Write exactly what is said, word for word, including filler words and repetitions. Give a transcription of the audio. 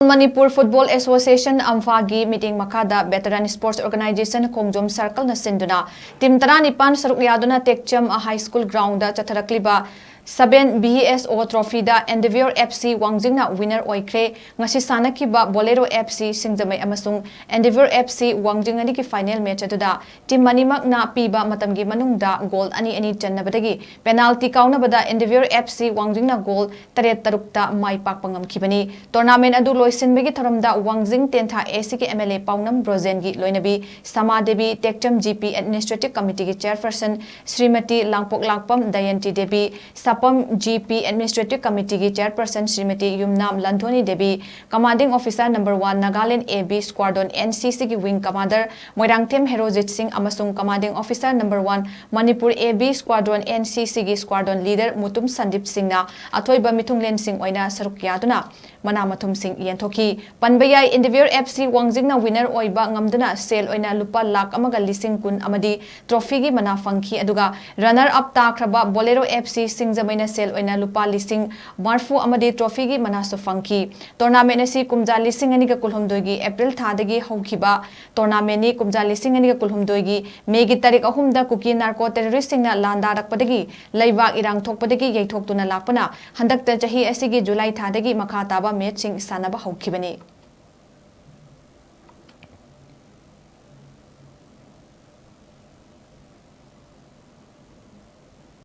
Manipur Football Association, ꯑꯝꯐꯥꯒꯤ ꯃꯤꯠꯌꯦꯡ ꯃꯈꯥꯗ Veteran Sports Organization ꯈꯣꯡꯖꯣꯝ Circleꯅ ꯁꯤꯟꯗꯨꯅ team ꯇꯔꯥꯅꯤꯄꯥꯟ ꯁꯔꯨꯛ ꯌꯥꯗꯨꯅ ꯇꯦꯛꯆꯝ High School groundꯗ ꯆꯠꯊꯔꯛꯂꯤꯕ seven B S O trophyꯗ Endeavour F C ꯋꯥꯡꯖꯤꯡꯅ winner ꯑꯣꯏꯈ꯭ꯔꯦ꯫ ꯉꯁꯤ ꯁꯥꯟꯅꯈꯤꯕ Bolero F C ꯁꯤꯡꯖꯃꯩ ꯑꯃꯁꯨꯡ Endeavour F C ꯋꯥꯡꯖꯤꯡ ꯑꯅꯤꯒꯤ final match ꯑꯗꯨꯗ team ꯑꯅꯤꯃꯛꯅ ꯄꯤꯕ ꯃꯇꯝꯒꯤ ꯃꯅꯨꯡꯗ goal ꯑꯅꯤ ꯑꯅꯤ ꯆꯟꯅꯕꯗꯒꯤ penalty ꯀꯥꯎꯅꯕꯗ Endeavour F C ꯋꯥꯡꯖꯤꯡꯅ goal ꯇꯔꯦꯠ ꯇꯔꯨꯛꯇ ꯃꯥꯏ ꯄꯥꯛꯄ ꯉꯝꯈꯤꯕꯅꯤ꯫ Tournament ꯑꯗꯨ ꯂꯣꯏꯁꯤꯟꯕꯒꯤ ꯊꯧꯔꯝꯗ ꯋꯥꯡꯖꯤꯡ ꯇꯦꯟꯊꯥ A C ꯒꯤ M L A ꯄꯥꯎꯅꯝ ꯕ꯭ꯔꯣꯖꯦꯟꯒꯤ ꯂꯣꯏꯅꯕꯤ ꯁꯃꯥ Devi, ꯇꯦꯛꯆꯝ G P Administrative Committeeꯒꯤ chairperson Shrimati Langpoklakpam ꯗꯌꯟꯇꯤ Devi, ꯁꯥꯄꯝ G P Administrative Committeeꯒꯤ chairperson Shrimati Yumnam ꯂꯟꯊꯣꯅꯤ Devi, Commanding Officer number one Nagaland A B Squadron N C Cꯒꯤ wing commander Moirangthem Herojit ꯁꯤꯡ ꯑꯃꯁꯨꯡ Commanding Officer number one Manipur A B Squadron N C Cꯒꯤ squadron leader Mutum Sandeep ꯁꯤꯡꯅ ꯑꯊꯣꯏꯕ ꯃꯤꯊꯨꯡꯂꯦꯟꯁꯤꯡ ꯑꯣꯏꯅ ꯁꯔꯨꯛ ꯌꯥꯗꯨꯅ ꯃꯅꯥ ꯃꯊꯨꯝꯁꯤꯡ ꯌꯦꯟꯊꯣꯛꯈꯤ꯫ ꯄꯟꯕ ꯌꯥꯏ, Endeavour F C ꯋꯥꯡꯖꯤꯡꯅ winner ꯑꯣꯏꯕ ꯉꯝꯗꯨꯅ ꯁꯦꯜ ꯑꯣꯏꯅ ꯂꯨꯄꯥ ꯂꯥꯈ ꯑꯃꯒ ꯂꯤꯁꯤꯡ ꯀꯨꯟ ꯑꯃꯗꯤ trophyꯒꯤ ꯃꯅꯥ ꯐꯪꯈꯤ, ꯑꯗꯨꯒ runner up ꯇꯥꯈ꯭ꯔꯕ Bolero F C ꯁꯤꯡꯖꯃꯩꯅ ꯁꯦꯜ ꯑꯣꯏꯅ ꯂꯨꯄꯥ ꯂꯤꯁꯤꯡ ꯃꯔꯐꯨ ꯑꯃꯗꯤ trophyꯒꯤ ꯃꯅꯥꯁꯨ ꯐꯪꯈꯤ꯫ Tournament ꯑꯁꯤ ꯀꯨꯝꯖꯥ ꯂꯤꯁꯤꯡ ꯑꯅꯤꯒ ꯀꯨꯟꯍꯨꯝꯗꯣꯏꯒꯤ April ꯊꯥꯗꯒꯤ ꯍꯧꯈꯤꯕ tournamentꯅꯤ꯫ ꯀꯨꯝꯖꯥ ꯂꯤꯁꯤꯡ ꯑꯅꯤꯒ ꯀꯨꯟꯍꯨꯝꯗꯣꯏꯒꯤ Mayꯒꯤ ꯇꯥꯔꯤꯛ ꯑꯍꯨꯝꯗ ꯀꯨꯀꯤ narco terroristꯁꯤꯡꯅ ꯂꯥꯟꯗꯥꯔꯛꯄꯗꯒꯤ ꯂꯩꯕꯥꯛ ꯏꯔꯥꯡ ꯊꯣꯛꯄꯗꯒꯤ ꯌꯩꯊꯣꯛꯇꯨꯅ ꯂꯥꯛꯄꯅ ꯍꯟꯗꯛꯇ ꯆꯍꯤ ꯑꯁꯤꯒꯤ July ꯊꯥꯗꯒꯤ ꯃꯈꯥ ꯇꯥꯕ matchꯁꯤꯡ ꯁꯥꯟꯅꯕ ꯍꯧꯈꯤꯕꯅꯤ꯫